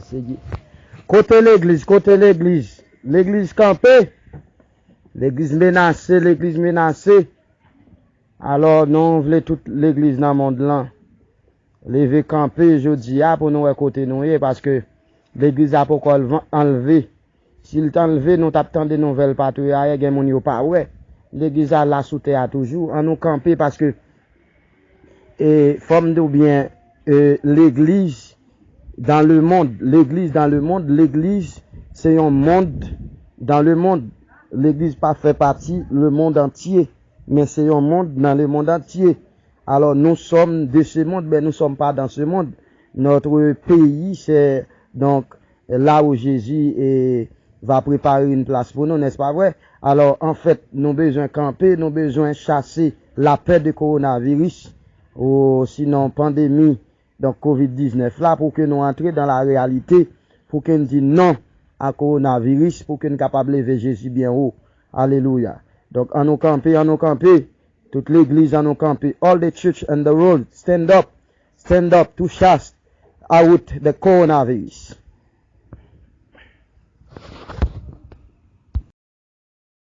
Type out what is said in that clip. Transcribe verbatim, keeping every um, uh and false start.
Seyè. Kote legliz? Kote legliz? Legliz kanpe. Legliz menase, legliz menase. Alò, nou vle tout legliz nan mond lan leve kanpe jodi a pou nou wè kote nou ye, paske legliz la poko anlve. Si l t anlve, nou t ap tande nouvèl pa tou ye, gen moun yo pa wè. Legliz la la sou tè a toujou. An nou kanpe, paske e, fò m di w byen, e, legliz dans le monde, legliz dans le monde, legliz se yon mond dans le monde. Legliz pa fè pati le monde entier, men se yon mond dans le monde entier. Alors, nous sommes de ce monde, mais nous sommes pas dans ce monde. Notre pays, c'est donc là où Jésus eh, va préparer une place pour nous, n'est-ce pas vrai? Alors, en fait, nou bezwen kanpe, nou bezwen chase lapè de kowonaviris, ou sinon pandemi, donk, kovid diznèf la, pou ke nou antre dans la réalité, pou ke n di non a kowonaviris, pou ke n kapab leve Jezi byen wo. Alelouya. Donk, an nou kanpe, an nou kanpe. Tout legliz, an nou kanpe. All the church in the world, stand up. Stand up to chase out the coronavirus.